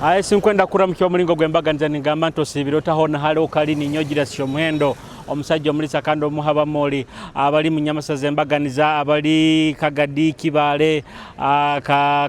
Aye sinkwenda kuramukya omulingo gw'embaganiza, ningamba nti osiibire otaho nahale okali ninyogira omuhendo omusajja omulisa kandi omuha bamoli abali mu Nyamasaza embaganiza, abali Kagadi, Kibaale,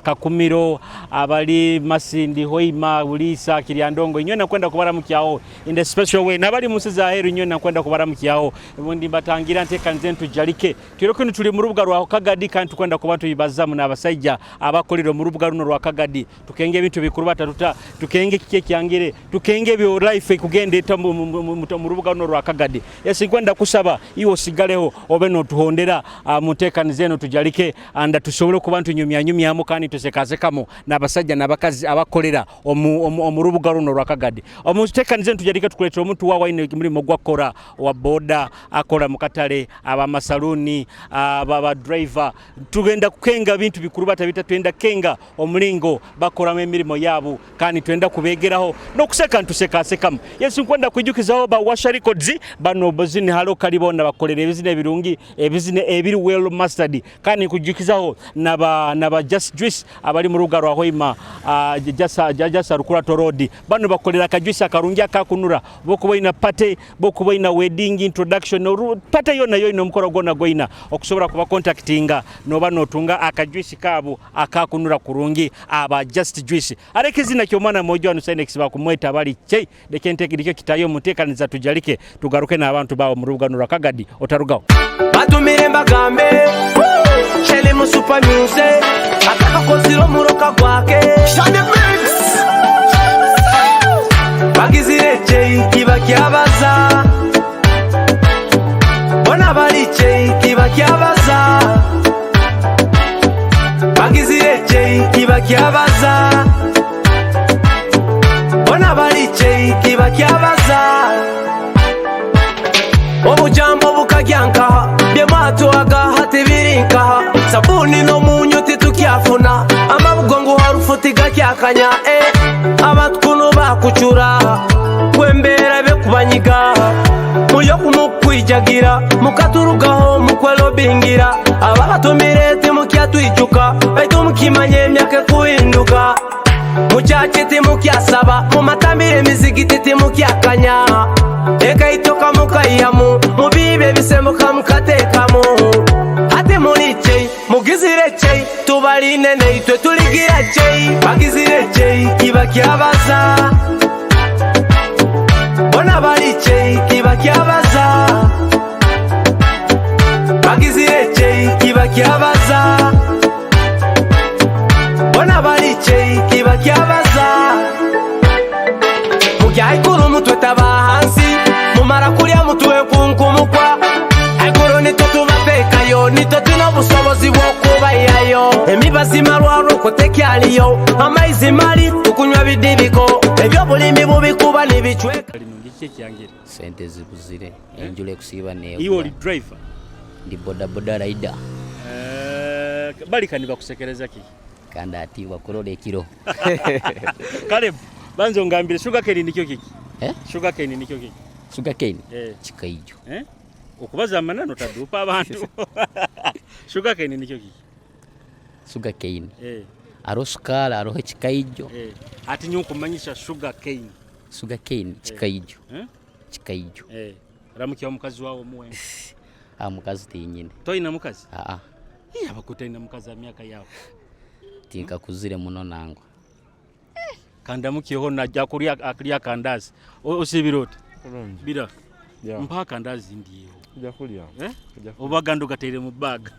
Kakumiro, abali Masindi, Hoima, Buliisa, Kiryandongo, inywe nakwenda kubaramukyaho in the special way, n'abali mu nsi za heru, inywe nakwenda kubaramukyaho. Obundi mbatangira nteekanize ntujalike twire kinu, tuli mu rubuga rwa Kagadi kandi tukwenda kuba tuyibazamu n'abasaija abakolera omu rubuga runo rwa Kagadi, tukenge ebintu bikuru batatuta, tukenge kiki ekyangire, tukenge ebyo life ekugenda eta mu rubuga runo rwa Kagadi. Esi nkwenda kusaba iwe osigaleho obe notuhondera mu nteekaniza eno tujalike anda tusobole okuba ntunyumyanyumyamu kandi tusekasekamu n'abasajja n'abakazi abakolera omu rubuga runo rwa Kagadi. Omu nteekaniza eno tujalike tukuleetera omuntu waawe aine omurimo gwakukora, wa boda, akora mu katale, abamasaluuni, aba driver. Tugenda kukenga bintu bikuru batabita, twenda kukenga omulingo bakoramu emirimo yaabo kandi twenda kubegeraho n'okuseka ntusekasekamu. Yesu nkwenda kwijukizaho ba Washa Records bano bozini halo kali bona bakolera ebizina ebirungi, ebizina ebiri well mastered, kandi nkujukizaho naba Just Juice abali mu rubuga rwa Hoima, Jasa Rukurato Road. Bano bakolera akajuice akarungi akakunura bokuba ina party, bokuba ina wedding introduction, party yona yoina, omukoro gwona goina okusobola kuba contactinga noba notunga akajuice kaabo akakunura kurungi, aba Just Juice. Areka izina ky'omwana mojo wanu Sinex bakumweta bali chei leke nteeke kitayo muteekaniza tujalike tugaruke n'abantu bawo mu rubuga rwa Kagadi, otarugaho. Batumire mbagambe Sheli mu super music atakakozire omuroka gwake. Bagizire chei kibakyabaza bona bali chei kibakyabaza bagizire chei kibakyabaza bona bali chei kibakyabaza. Obujambo bukajyankaha byemwatwaga hati birinkaha sabuni n'omunyu titukyafuna amabugo ngu harufu tigakyakanya eh. Abantu kuno bakucura gwembeera bekubanyiga muyo kumukwijagira mukaturugaho mukwelobingira ababatumire timukyatwijuka baitu mukimanye emyaka ekuhinduka mukyaki timukyasaba mumatambire emizigiti timukyakanya ekaitoka mukayihamu mubibe ebisemuka mukateekamu ate muli chei mugizire chei tubaline neitwe tuligira chei bagizire chei kibakyabaza bona bali chei kibakyabaza bagizire chei kibakyabaza bona bali chei kibakyabaza mugyaikuru mutwe taba hansi mumara kulya mutwe kunkumukwa aikuru nitwe tubatekayo nitwe tuna obusobozi bw'okubayayo emibazi malwaruko tekyaliyo amaizi mali tukunywa bidibiko ebyobulimi bubikuba nibicweka. Linungi kiki ekyangire? Sente zibuzire, enjula ekusiiba. Iwe oli Neegwa. Driver? Ndi bodaboda rider. Balika nibakusekereza ki? Kandi ati bakurola ekiro. Caleb, banza ongambire, sugar cane nikyo kiki? Eh? Sugar cane nikyo kiki? Sugar cane? Eh. Kikaijo. Eh? Okubaza amanano tadupa abantu. Sugar cane nikyo kiki? Sugar cane? Eh. Aroho sukaali, aroho ekikaijo. Eh. Ati nyo nkumanyisha sugar cane. Sugar cane kikaijo. Eh? Kikaijo. Eh. Ramukya omukazi wawe omuwe. Ah, mukazi tinyine. Toyina mukazi? Aa. Iya abakutalina mukazi a myaka yawe. Tinkakuzire muno nangwa. Kandamukyeho najja kulya akulya akandazi. Osibira oti? Bulungi. Bira. Yeah. Mpa akandazi ndiyeho. Ojja kulya. Eh? Ojja kulya. Oba agandi ogateire mu bag.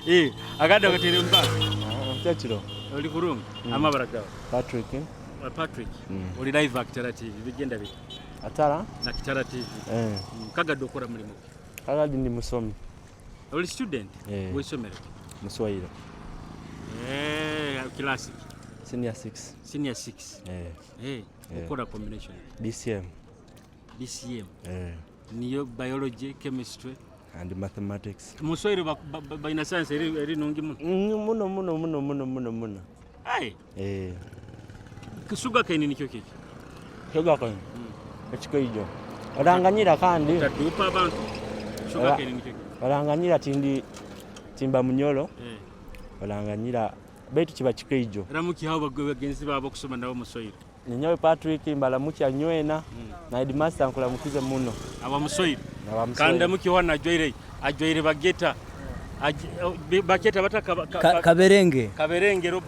Eh, agandi ogateire mu bag. Ah, kyekiro. Oli kurungi? Amabara gawe? Patrick. Patrick. Oli live Akitara TV. Bigenda bita? Atara. Nakitara TV. Eh. Kagadde okola mulimu ki? Kakadi ndi musomi. Oli student? Eh. W'essomero ki? Muswahili. Eh, class ki? Senior 6. Senior 6. Eh. Eh, Eh. okola combination? BCM. BCM. Eh. Niyo biology, chemistry and mathematics. Muswahili balina science eri nungi muno. Muno muno muno muno muno muno. Ai, Eh. Sugar cane nikyo kiki? Sugar cane. Ekikaijo. Oranganyira kandi. Tadupa abantu. Sugar cane nikyo kiki? Oranganyira tindi timba munyolo. Eh. Oranganyira. Baitu kiba kikaijo. Ramukyaho bagenzi babo okusoma nabo musoire. Ninyowe Patrick mbaramukya nywena na headmaster nkuramukize muno. Aba musoire. Aba Musoire. Kandi ndamukyaho anajwaire ajwaire bageta baketa bata Kaberenge. Kaberenge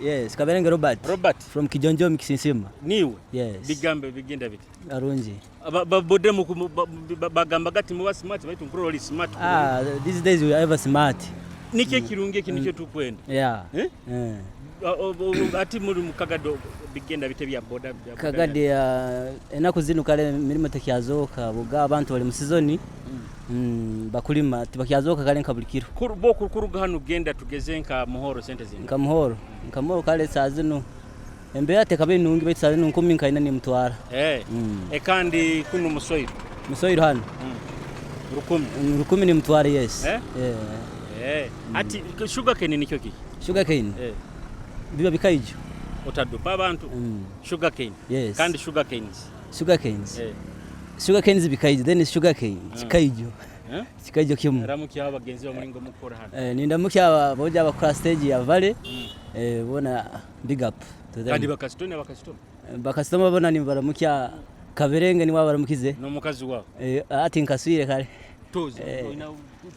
Yes, Kaberenge Robert. Robert. From Kijonjo Mkisinsima. Niwe. Yes. Bigambe bigenda biti. Arungi. Babode bagamba gati muba smart baitu nkurora oli smart. Ah, these days we are ever smart. Nikyo ekirungi eki nikyo tukwenda. Yeah. Eh? Eh. Ati muri mukagado bigenda bite bya boda bya boda. Kagadi enaku zinu kale mirimo tekyazoka buga abantu bali mu season. Bakulima tibakyazoka kale nka buli kiro. Bo kuruga hano genda tugeze nka muhoro sente zino. Nka muhoro. Nka muhoro kale saa zino. Embeera tekabe nungi baitu saa zino nkumi nkaina nimutwara. Eh. Kandi kuno musoiro. Musoiro hano. Rukumi. Rukumi nimutwara yes. Eh? Eh. Ati sugar cane nikyo kiki? Sugar cane. Biba bikaijo. Otadupa abantu. Sugar cane. Yes. Kandi sugar canes. Sugar canes. Sugar canes bikaijo then sugar cane kikaijo. Kikaijo kimu. Ramukya abagenzi bamulingo mukora hano. Nindamukya boja abakora stage ya Valley. Bona big up to them. Kandi bakasitoni abakasitoma. Bakasitoma bona ni baramukya Kaberenge ni wabaramukize. No mukazi wao. Ati nkaswire kale. Tuzi olina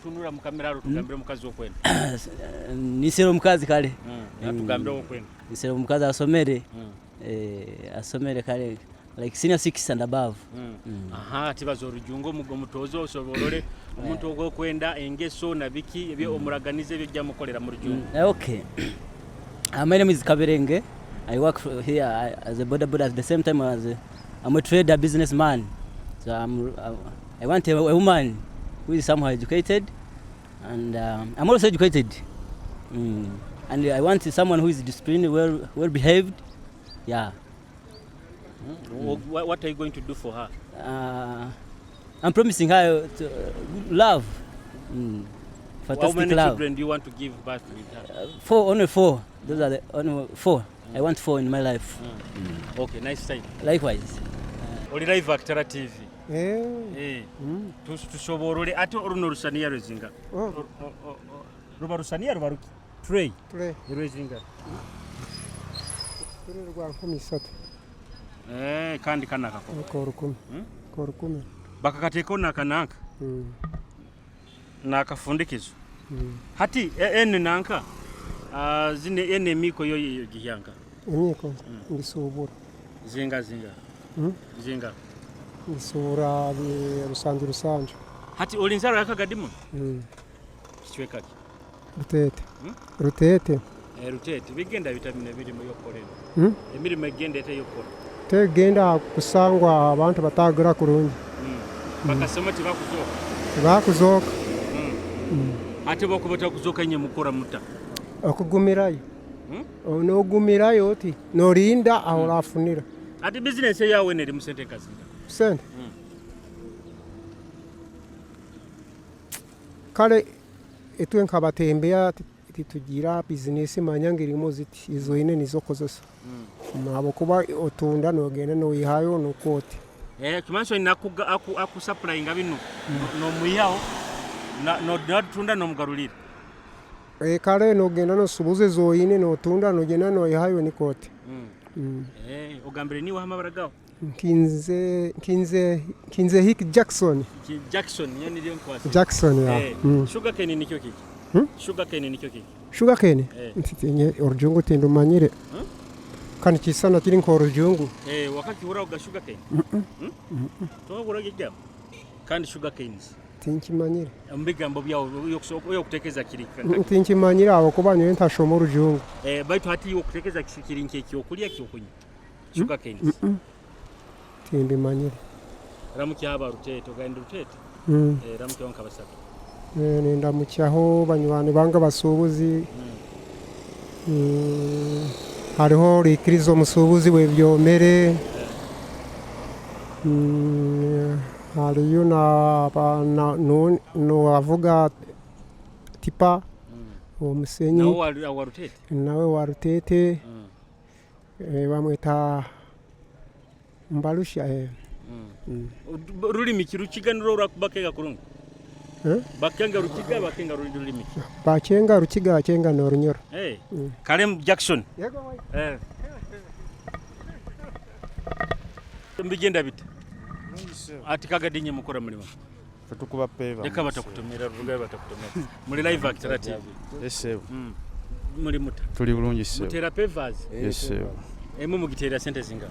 tunura mu kamera aro tugambire mukazi okwenda. Nisero mukazi kale. Natugambire okwenda. Nisero mukazi asomere. Asomere kale like senior 6 and above. Aha tibazo orujungo omutozo osoborore omuntu ogwokwenda engeso na biki ebyo omuraganize ebyo jya mukolera mu rujungo. Okay. My name is Kaberenge. I work here as a boda boda at the same time as I'm a trader businessman. So I want a woman who is somehow educated, and I'm also educated. And I want someone who is disciplined, well behaved. Yeah. What are you going to do for her? I'm promising her to, love. Fantastic How many love. children do you want to give birth with her? 4, only 4. Those are the only 4. I want 4 in my life. Okay, nice time. Likewise. Oli live Akitara TV. Tusoborole ate oruno rusaniya rwezinga. Ruba rusaniya ruba ruki? Tray. Tray. Rwezinga. Tray rwa nkumi isatu. Kandi kana kako. Ko rukumi. Ko rukumi. Bakakateko nakananka. Nakafundikizo. Hati ene nanka. Zine ene miko yo gihyanka. Emiko ngisubura. Zinga zinga. Zinga. Ngisubura rusanju rusanju. Hati olinzaro yakagadimu? Kichweka ki? Rutete. Rutete. Rutete bigenda vitamine biri mu yokolera. Emirimo egenda ete yokola. Tegenda kusangwa abantu batagura kurungi. Bakasoma tibakuzoka. Tibakuzoka. Ate bakubata kuzoka nye mukora muta. Okugumirayo. Onogumirayo oti norinda aho rafunira. Ati business yawe neri musente kazinga. Sente. Kale etwe nkabatembea titugira business manyangirimo ziti izo ine nizo kozesa. Nabo kuba otunda nogenda noyihayo nokoti. Kimanso inakuga aku supply ngabino no muyaho na no tunda no mugarulira. Kale nogenda nosubuze zoyine notunda nogenda noyihayo nikoti. Ogambire niwe hamabaragaho. Nkinze hiki Jackson. Jackson yani ndio nkwasi. Jackson ya. Sugar cane nikyo kiki? Sugar cane nikyo kiki? Sugar cane? Ntitinye orujungu tindumanyire. Kandi kisana kiri nko orujungu. Wakakihura uga sugar cane? Tokakura kijambo. Kandi sugar canes. Tinkimanyire. Mbigambo byawo yokutekeza kiri. Tinkimanyire abo kuba nyowe ntashoma orujungu. Baitu hati yokutekeza kiri nkeki okulya kyokunywa. Sugar canes. Timbimanyire. Ramukya aba Rutete ogenda Rutete. Ramukya wanka basatu. Nindamukyaho banywani banga basubuzi. Hariho rikirizo musubuzi webyomere. Hariyo na no avuga tipa omusenyi. Nawe wa Rutete. Nawe wa Rutete. Bamweta Mbarusha. Rulimi kirukiganiro urakubakega kurungu. Eh? Bakenga Rukiga, bakenga rulimi ki? Bakenga Rukiga, bakenga n'Orunyoro. Hey. Kalem Jackson. Eh. Mbigenda bite? Ati Kagadi mukora mulimo. Ffe tukuba peva. Leka batakutomera, rugabe batakutomera. Muli live Akitara TV. Yes sebo. Muli muta. Tuli bulungi sebo. Mutera pavers. Yes sebo. Emu mugitera sente zinga.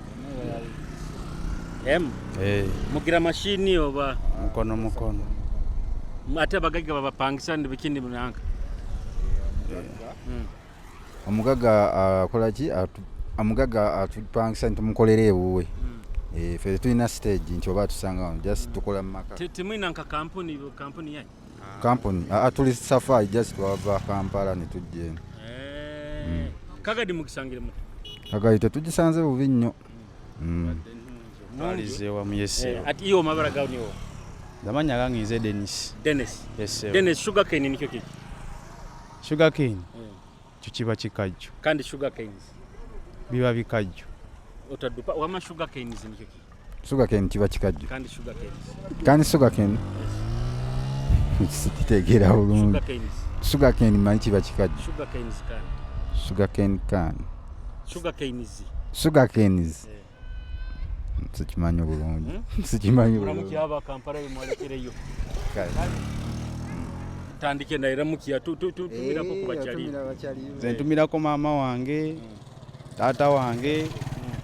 Emu. Eh, Mugira mashini oba mukono mukono. Ate abagagga babapangisa ndibikindi munanka. Omugagga akola ki? Omugagga atupangisa nitumukolera ewuwe. Eh, ffe tulina stage nti oba tusanga wano, just tukola mu maka. Temwina nka kampuni yanyu? Kampuni tuli safari, just twava Kampala ne tujja eno. Eh. Kagadi mugisangire muta. Kagadi tetugisanze bubi nnyo. Twalize wamu, yes Eh, sebo. ati iyo mabara gawo niwo. Amanya gange nze Dennis. Dennis. Yes sebo. Dennis, sugar cane nikyo kiki? Sugar cane. Kyo kiba kikajjo. Kandi sugar canes. Biba bikajjo. Otadupa wama sugar canes nikyo kiki? Sugar cane kiba kikajjo. Kandi sugar canes. Kandi sugar cane sikitegeera bulungi. Sugar canes. Sugar cane manyi kiba kikajjo. Sugar canes kandi. Sugar cane can. Sugar canes. Sugar canes. Sikimanyi bulungi. Sikimanyi bulungi. Muramukiya aba Kampala bimwalekereyo. Kale. Tandike nairamukiya tumirako ku bakyali. Nze ntumirako maama wange, taata wange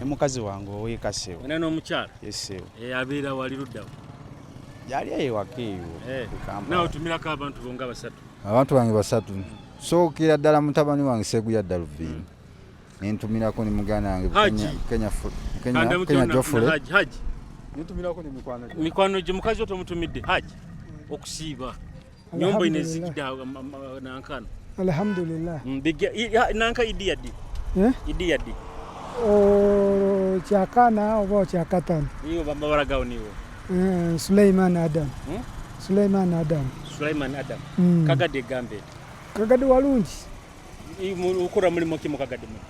ne mukazi wange ow'eka sebo. Ona n'omukyala. Yes sebo. Eh, abeera wali luddawo. Yali ewaka eyo. Eh. Ku Kampala. Nawe otumirako abantu bo nga basatu. Abantu bange basatu. Sookera ddala mutabani wange Seguya Dalvin. Nentumirako ne muganda wange Haji. Kenya Kanda Kenya mutyo Kenya na Joffrey. Haji, Haji. Nentumirako ne mikwano gyange. Mikwano gye mukazi otomutumidde Haji okusiiba. Nyombo ine zigida nankano. Alhamdulillah. Nanka idi yaddi. Eh? Idi yaddi. O kyakana oba kyakatano. Iyo bamabara gawo niwo. Suleiman Adam. Hmm? Suleiman Adam. Sulaiman Adam. Kagadi gambe. Kagadi walungi. Ukora mulimo ki mu Kagadi muno?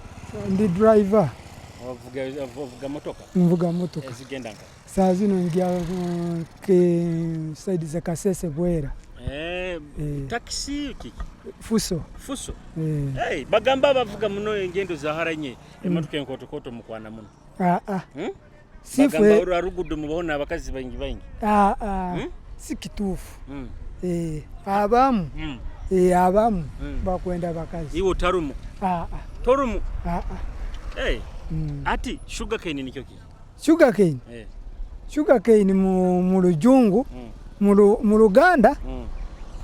Ndi driver. Ovuga motoka? Nvuga motoka. Ezigenda nka? Saa zino ngia ke side za Kasese Bwera. Eh, taxi kiki? Fuso. Fuso. Eh. Hey, bagamba abavuga muno engendo za haranye emotoka enkotokoto mukwana muno. Ah ah. Hmm? Sifwe. Bagamba olwa mubona abakazi baingi baingi. Ah ah. Si kituufu. Eh, abamu. Eh, abamu bakwenda bakazi. Iwo tarumu. Ah ah. Torumu. Ah ah. Hey. Ati sugar cane nikyo ki? Sugar cane. Eh. Sugar cane mu Lujungu, mu Luganda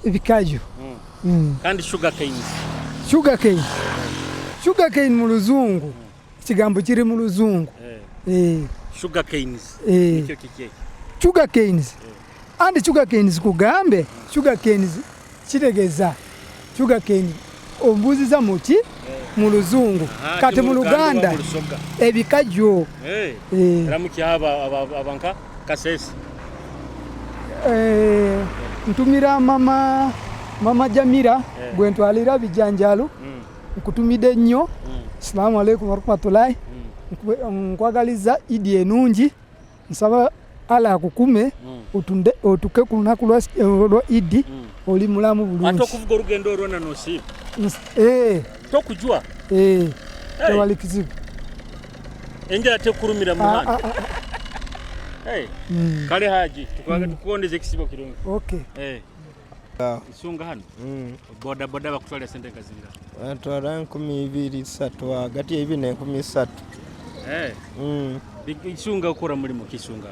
ebikajo. Kandi sugar canes. Sugar cane. Sugar cane mu Luzungu. Ekigambo kiri mu Luzungu. Eh. Sugar canes. Eh. Nikyo kiki? Sugar canes. Andi sugar canes kugambe, sugar canes kitegeeza sugar cane ombuuziza mu ki? Mu Luzungu. Kati mu Luganda ebikajjo. Eh. Ramukiya abanka Kasese. Eh, ntumira mama Jamira gwe ntwalira bijanjalo. Nkutumidde nnyo. Assalamu alaikum warahmatullahi. Nkwagaliza Idi enungi. Nsaba Allah akukume otunde otuke ku lunaku lwa Idi oli mulamu bulungi. Ate okuvuga olugendo olwona n'osiiba. Eh. Tokujwa. Eh. Tewali kizibu. Enjala tekurumira mu muhanda. Hey. Kale Haji, tukugondeze ekisibo kirungi. Okay. Eh. Isunga hano. Boda boda bakutwalira sente nga zinga. Batwala 2003 hagati ya 2 na 3000. Eh. Isunga ukora mulimu kisunga.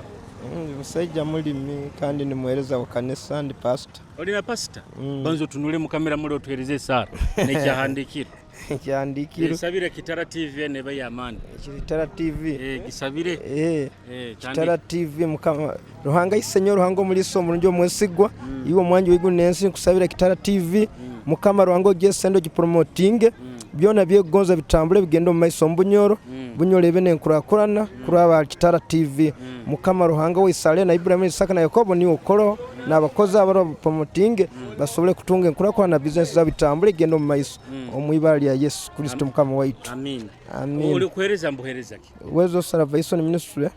Musajja mulimi kandi ni muweereza wa kanisa, ndi pastor. Olina pastor? Banza otunule mu kamera muli otuweereze esaala n'ekyahandiikiro. Ekyahandiikiro. Esabire Kitara TV neba y'amaani. Kitara TV. Eh, gisabire. Eh. Eh, Kitara TV Mukama Ruhanga isenyo Ruhanga omulisa omulungi omwesigwa iwe omwangi w'igulu n'ensi nkusabira Kitara TV Mukama Ruhanga ogyesende ogipromotinge byona byegonza bitambule bigende omu maiso omu Bunyoro Bunyoro ebe nenkurakurana kuraba Kitara TV Mukama Ruhanga wa Isarayeli na Iburahimu Isaka na Yakobo niwe okoroho n'abakozi abari bapromotinge basobole kutunga enkurakurana na bizinesi zabo bitambule igende omu maiso omu ibara lya Yesu Kristo Mukama waitu. Amin. Amin. Oli kuhereza mbuhereza ki? Wezo Salvation Ministry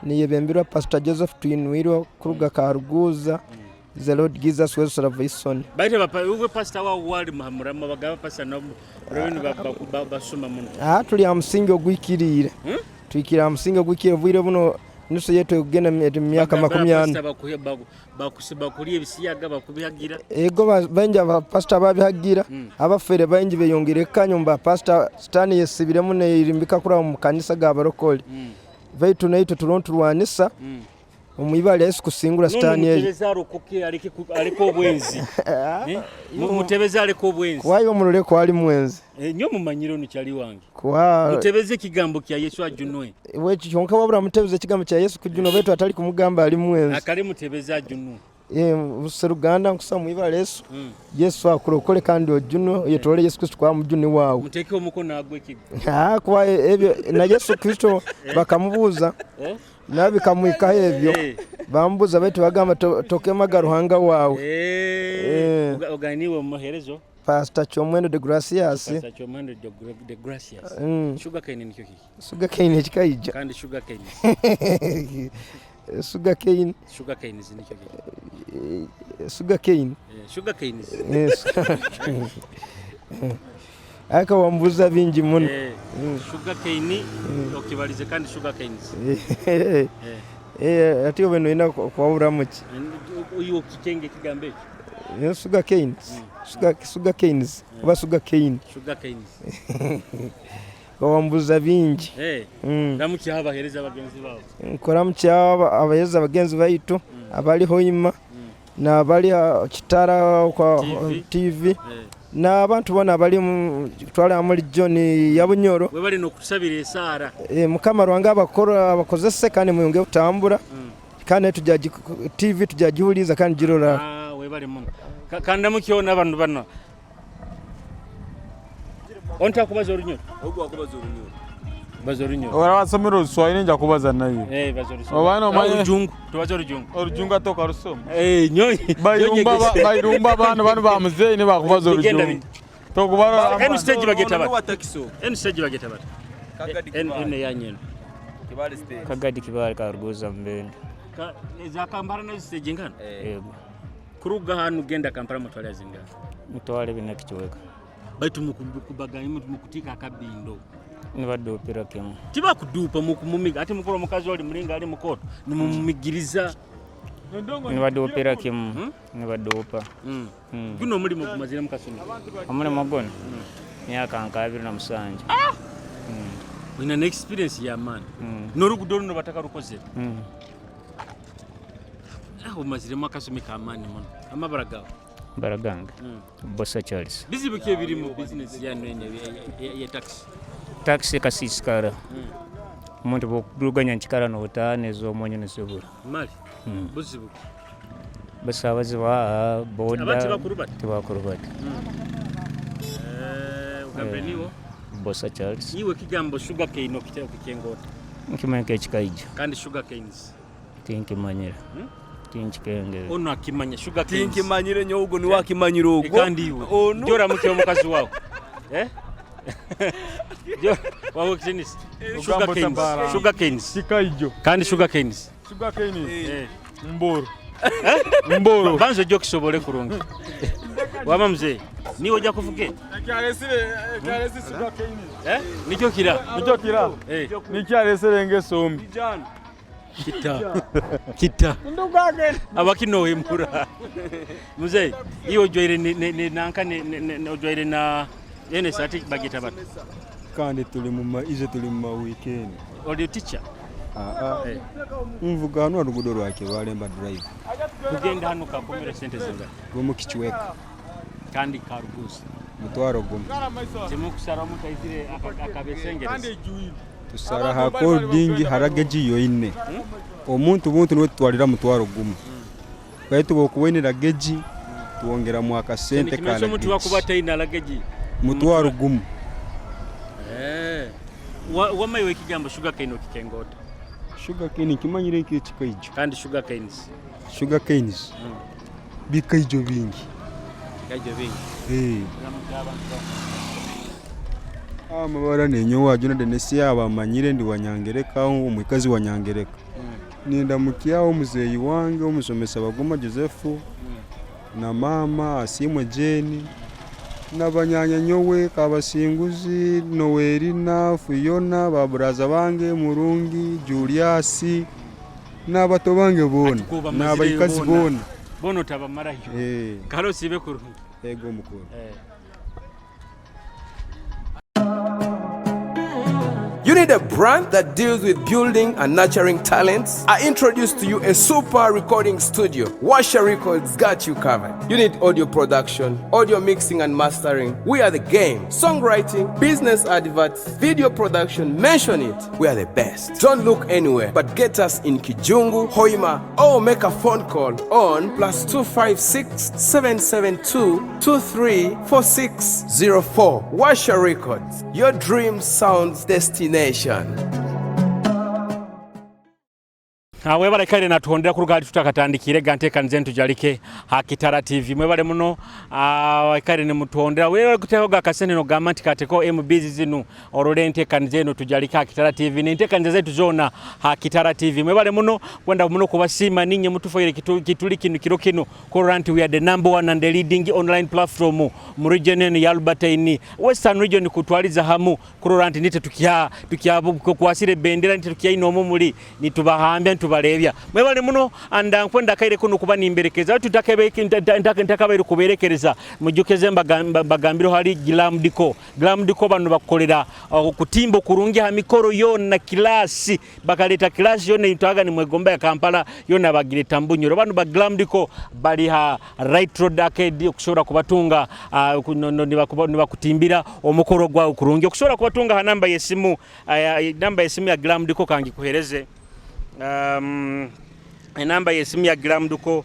niyebembirwa Pastor Joseph Twinwirwa kuruga Karuguza. The Lord Jesus wesu salvation. Baite bapa uwe pastor wa wali muhamurama bagaba pastor no rewenu basuma muno. Ah, tuli ha musingi ogwikiriire. Twikire ha musingi ogwikiriire obwire buno nusu yetu ekugenda mu myaka 40. Bakulya ebisiyaga bakubihagira. Ego baingi abapasita babihagira, abafere baingi beyongere kanyo mu bapasita, sitaani yesibiremu neyirimbika kuraba mu kanisa g'abarokole. Baitu naitwe turiho niturwanisa omu ibara lya Yesu kusingura sitaani eyo. Mutebeze arokoke aleke obwenzi. Mutebeze aleke obwenzi. Kuba iwe omurole ku ali mwenzi. Nyowe mumanyire onu kyali wange. Kuba Mutebeze ekigambo kya Yesu ajunwe. Kyonka wabura mutebeze ekigambo kya Yesu kujunwa baitu atali kumugamba ali mwenzi. Akale mutebeze ajunwe. Seruganda nkusaba mu ibara lya Yesu. Yesu akurokole kandi ojunwe oyetore Yesu Kristo kuba mujuni wawe. Muteeke omukono agwe ekigo. Kuba ebyo na Yesu Kristo bakamubuuza. Nawe bikamuhikaho ebyo. Bamubuuza baitu bagamba tokemaga Ruhanga wawe. Oganiwe omuherezo. Pastor Kyomwendo de Gracias. Pastor Kyomwendo de Gracias. Sugar cane nikyo kiki? Sugar cane ekikaija. Kandi sugar cane. Sugar cane. Sugar cane nikyo kiki? Sugar cane. Sugar cane. Aka wambuza bingi muno. Sugar cane okibalize kandi sugar canes. Ati obe noina kwawuramu ki? Uyu okikenge ekigambo ekyo. Sugar canes. Sugar canes. Oba sugar cane. Sugar canes. Wambuza bingi. Ramukya abahereza abagenzi bawe. Nkoramukya abahereza abagenzi baitu abali Hoima n'abali Kitara kwa TV n'abantu bona abali twala muri John ya Bunyoro. We bali nokusabira esara. Mukama Ruhanga abakora abakozese kandi muyonge kutambura. Kandi tujya TV tujagihuliza kandi girora. We bali muno. Kanda mukyona abantu bano. Onta kubaza orunyoro. Ogwo akubaza orunyoro. Baza orunyoro. Ora wasomera Oluswahili nja kubaza nayo. Baza Oluswahili. Oba no manye Orujungu, tubaza Orujungu. Orujungu atoka rusoma. Nyo. Bayirumba abantu bano ba muzeyi ne bakubaza Orujungu. Tokubara. Enu stage bageta bata. Enu stage bageta bata. Enu yanyeno. Kibale stage. Kagadi Kibale karuguza mbende. Ka za Kampala nazo stage ngana? Yego. Kuruga hanu genda Kampala mutwale azingana. Mutwale bina kichweka. Baitu mukubaganya mukutika akabindo. Nibadupira kimu. Tibakudupa mukumumiga ate mukuru omukazi oli mulinga ali mukoto nimumumigiriza. Nibadupira kimu. Nibadupa. Guno omulimu gumazire mukasumi. Omulimu guno myaka nka 27. Olina ne experience ya maani. N'oluguudo luno batakalukozere. Omaziremu akasumi k'amaani muno. Amabara gawe. Amabara gange. Bosa Charles. Bizibu ki ebiri mu bizinesi yanu eno ya taxi? Taxi kasiisikara. Omuntu bw'okuduganya nkikara n'otaana ez'omwonyo nizibura. Mali. Buzibu ki? Basaabaze ba boda. Aba tibakurubata? Tibakurubata. Ogambe niwo? Bosa Charles. Iwe kigambo sugar cane okikengota. Nkimanya ekikaija. Kandi sugar canes. Tinkimanyira. Tinkikengera. Ono akimanya sugar canes. Tinkimanyire nyo ogwo niwe akimanyire ogwo. Kandi iwe. Jora muke omukazi wawe. Wawe kitinisi. Sugar canes. Sugar canes. Kikaijo. Kandi sugar canes. Sugar canes. Mboro. Mboro. Banzo jo kisobole kurungi. Wama mzee. Niwe ojja kuvuge? Ekyalesire sugar canes. Nikyo kira. Nikyo kira. Nikyalesire ngesombi. Kita. Kita. Abakino wemura. Mzee, iyo ojwaire ne nanka ne ojwaire na ene sati bagita bata. Kandi tuli mu ize tuli mu weekend. Oli teacher? Nvuga hano oluguudo lwa Kibale mba drive. Kugenda hano kakomera sente zinga. Gumu kichweka. Kandi karuguzi. Mutwaro gumu. Timukusara mutaizire akabesengereza. Tusara ha holding harageji yoine. Omuntu buntu niwe tutwalira mutwaro gumu. Baitu bokuwenera geji tuwongera mu akasente kana. Omuntu wakuba taina lageji. Mutwaro gumu. Wamaiwe ekigambo sugar cane okikengota. Sugar cane nkimanyire ekikaijo. Kandi sugar canes. Sugar canes. Bikaijo bingi. Bikaijo bingi. Amabara nenyo wajuna Denesi abamanyire ndi wanyangereka omwikazi wanyangereka. Ninda mukyawo muzeyi wange omusomesa Bagoma Joseph. Na maama Asiimwe Jane na banyanya nyowe Kabasinguzi, Noelina, Fiona, baburaza bange Murungi, Julius n'abato bange boona n'abaikazi boona. Boona otabamarayo. Kale osiibe kurungi. Ego mukuru. You need a brand that deals with building and nurturing talents? I introduce to you a super recording studio. Washa Records got you covered. You need audio production, audio mixing and mastering. We are the game. Songwriting, business adverts, video production, mention it. We are the best. Don't look anywhere, but get us in Kijungu, Hoima, or make a phone call on +256 772 234604. Washa Records, your dream sounds destination. Webale kaire natuhondera kuruga hali tutakatandikire ga nteekaniza ntujalike ha Kitara TV. Mwebale muno kaire nimutuhondera wewe kuteho ga kasente nogamba nti kateko MBs zinu orole enteekaniza eno tujalike ha Kitara TV n'enteekaniza zetu zona ha Kitara TV. Mwebale muno kwenda muno kubasiima ninye mutufoire kituli kino kiro kino kurora nti we are the number one and the leading online platform mu region eno ya Albertine Western region kutwaliza hamu kurora nti nite tukia tukia kukwasire bendera nite tukia ino muli nitubahambya nitubalebya. Mwebale muno anda nkwenda kaire kuno kuba nimberekeza ntakabaire kuberekereza mujukeze mbagambiro hali Glam Decor. Glam Decor bano bakolera okutimba kurungi ha mikoro yonna kilasi bakaleta kilasi yonna itaga ni mwegomba ya Kampala yonna bagireta mbunyoro. Bano ba Glam Decor bali ha Right Road Arcade okusobola kubatunga nibakutimbira omukoro gwawe kurungi okusobola kubatunga ha namba yesimu namba yesimu ya Glam Decor kangi kuhereze enamba yesimu ya Glam Decor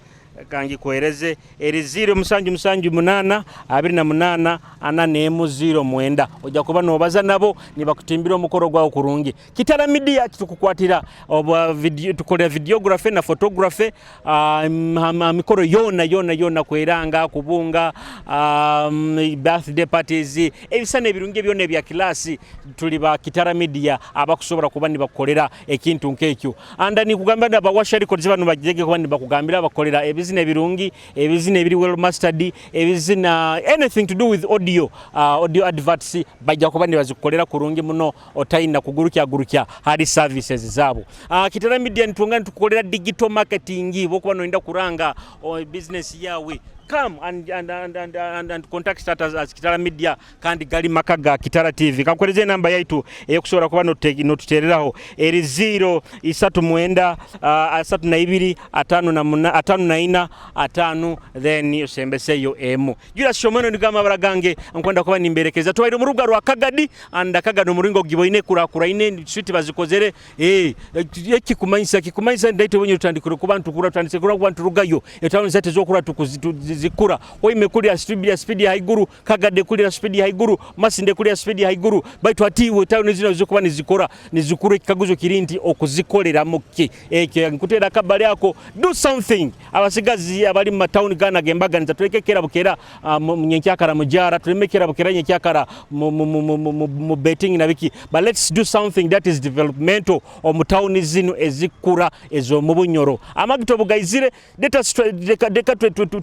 kangi kuhereze eri 0778 28 41 09. Ojja kuba nobaza nabo nibakutimbira omukoro gwawe kurungi. Kitara Media tukukwatira obwa video, tukolera videography na photography mikoro yona yona yona kweranga kubunga birthday parties ebisana ebirungi byonna ebya kilasi. Tuli ba Kitara Media abakusobola kuba nibakukolera ekintu nk'ekyo. Anda nikugamba naba Washa Records bano bajege kuba nibakugambira bakolera ebizina ebirungi, ebizina ebiri well mastered, ebizina anything to do with audio, audio adverts bajja kuba nibazikukolera kurungi muno otaina kugurukya gurukya hali services zabo. Kitara Media nitunga nitukolera digital marketing bokuba noenda kuranga business yawe come and contact us as Kitara Media kandi gali makaga Kitara TV. Kankuhereze namba yaitu eyokusobola kuba notutereraho eri 0 3 9 32 5 54 5 then osembeseyo emu. Jula shomeno nigamba baragange nkwenda kuba nimberekeza tubaire mu rubuga rwa Kagadi and Kagadi omuringo giboine kurakuraine street bazikozere ekikumanyisa kikumanyisa ndaite bonye tutandikire kuba ntukura tutandise kuba nturugayo etawuni zate zokura zikura oime kulya speed ya speed ya haiguru Kagade kulya speed ya haiguru Masinde kulya speed ya haiguru baitu atiwe tawuni zino zikuba nizikora nizikura ekikaguzo kiri nti okuzikolera muki ekyo nkutera kabali ako do something. Abasigazi abali mu matawuni gana gembaganiza tuleke kera bukera nyenkyakara mujara tulemekera bukera nyenkyakara mu betting na biki, but let's do something that is developmental omu tawuni zino ezikura ezo mu Bunyoro amagita obugaizire deka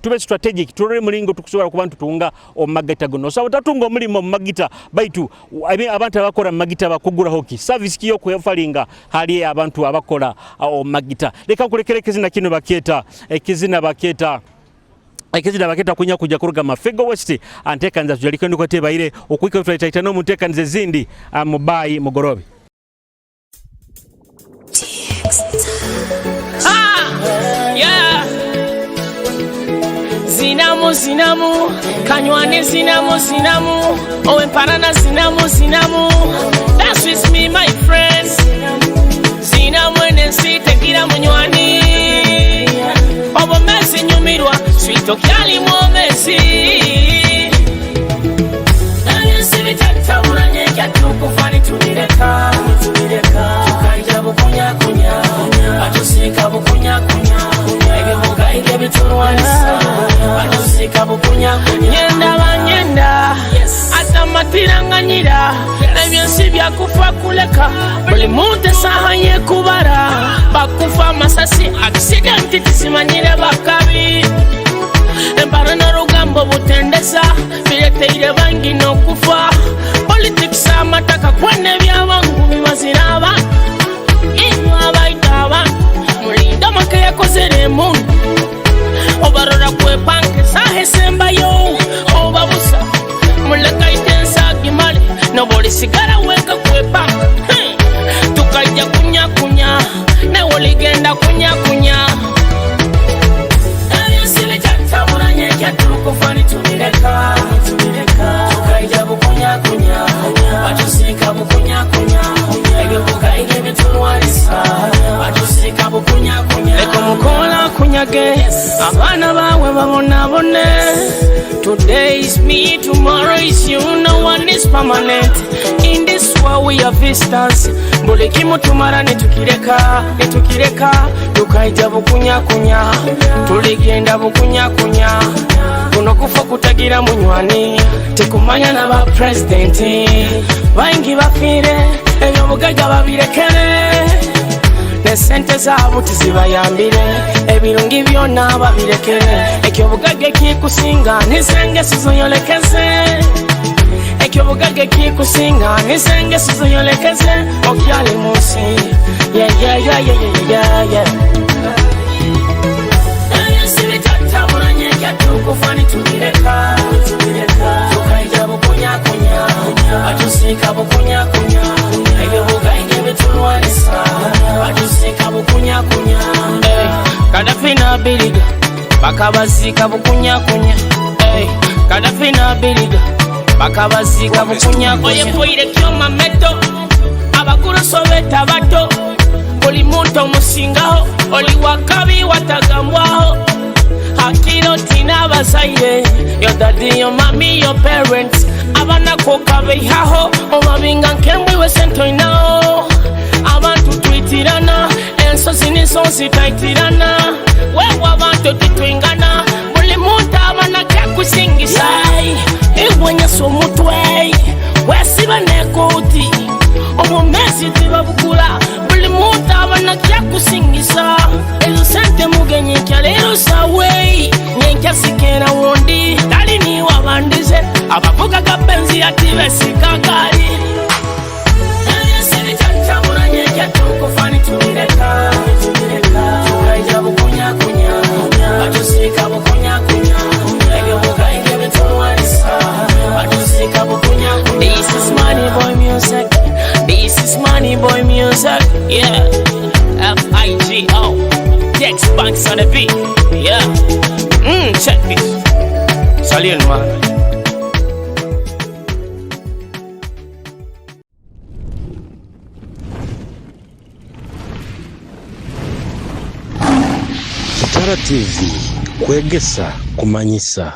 tube strategic turore mulingo tukusobola kuba ntutunga omumagita guno so tatunga omulimo omumagita baitu abantu abakora mumagita bakugura hoki service kiyo kwefalinga hali abantu abakola omumagita. Leka nkulekere ekizina kino baketa ekizina baketa ekizina baketa kunya kuja kuruga Mafego West antekanza tujaliko ndiko tebaire okuika tutaita no muntekanze ezindi mubai mugorobi. Yeah. Zinamu zinamu kanywane zinamu zinamu owe mparana zinamu zinamu that's with me my friend zinamu enensi tegira munywani obomezi nyumirwa swito kyalimu omezi ebyensi bitatabulanye kyatukufa nitubireka tukaija bukunyakunya batusika bukunyakunya ebibuga ibyo bitulwanisa batusika bukunyakunya nyenda banyenda atamatiranganyira ebyensi byakufa kuleka buli muntu esaha yekubara bakufa amasasi accident tizimanyire bakabi. Emparo n'orugambo butendeza bireteire bangi n'okufa. Politics amataka kwene ebyabangu bibazira abantu. Inywe abaita abantu mulinde amaka yakozere emundu. Obarora kwepanka esaaha esembayo oba busa. Mulekaite ensagimale nobolisigara weka kwepanka. Tukajja kunyakunya nawe oligenda kunyakunya. Ebyensi bikyataburanye ekyatukufa nitubireka. Tukaija bukunyakunya batusiika bukunyakunya. Ebyobugaige bitulwalisa batusiika bukunyakunya. Leka omukola akunyage abaana baawe babonabone. Today is me, tomorrow is you, no one is permanent. In this world we are visitors. Buli kimu tumala netukireka, netukireka. Tukaija bukunyakunya, tuligenda bukunyakunya. Kuno kufa kutagira munywani, tekumanya n'aba presidenti. Baingi bafiire, ebyobugagga babirekere. Ne sente zaabo tizibayambire, ebirungi byonna babirekere. Ekyobugagga ekikusinga n'ensengeso zoyolekeze. Ekyobugagga ekikusinga n'ensengeso zoyolekeze. Okyali mu nsi. Yeah, yeah, yeah, yeah, yeah, yeah, yeah. Ebyensi bitataburanye ekyatukufa nitubireka. Tukaija bukunyakunya, batusiika bukunyakunya. Ebyobugagga ebitulwalisa batusiika bukunyakunya. Kadafi n'Abiriga bakabaziika bukunyakunya. Kadafi n'Abiriga bakabaziika bukunyakunya. Oyefuire kyoma meto abaguruso beeta bato. Buli muntu omusingaho oli wakabi watagambwaho. Hakiro tina abazaire your daddy, your mommy, your parents. Abana kokabeihaho obabinga nkembwiwe sentoinao. Abantu twitirana ensozi n'ensonzi taitirana. Wewe abantu titwingana buli muntu abana kyakusingisa. Iwenyesa omutwe wesiba n'ekooti obumezi tibabukula. Buli muntu abana kyakusingisa. Ezo sente mugenyi nkya leero sawe nyenkya sikera wundi tali niwe abandize abavuga ga benzi ati besika gaali. Ebyensi bikyataburanye ekyatukufa nitubireka. Tukaija bukunyakunya batusiika bukunyakunya. Ebyobugagga bitulwalisa batusiika bukunyakunya. This is Money Boy music. This is Money Boy music. Yeah. F-I-G-O. Dex Banks on the beat. Yeah. Check this. Salute, man. Kitara TV kwegesa kumanyisa.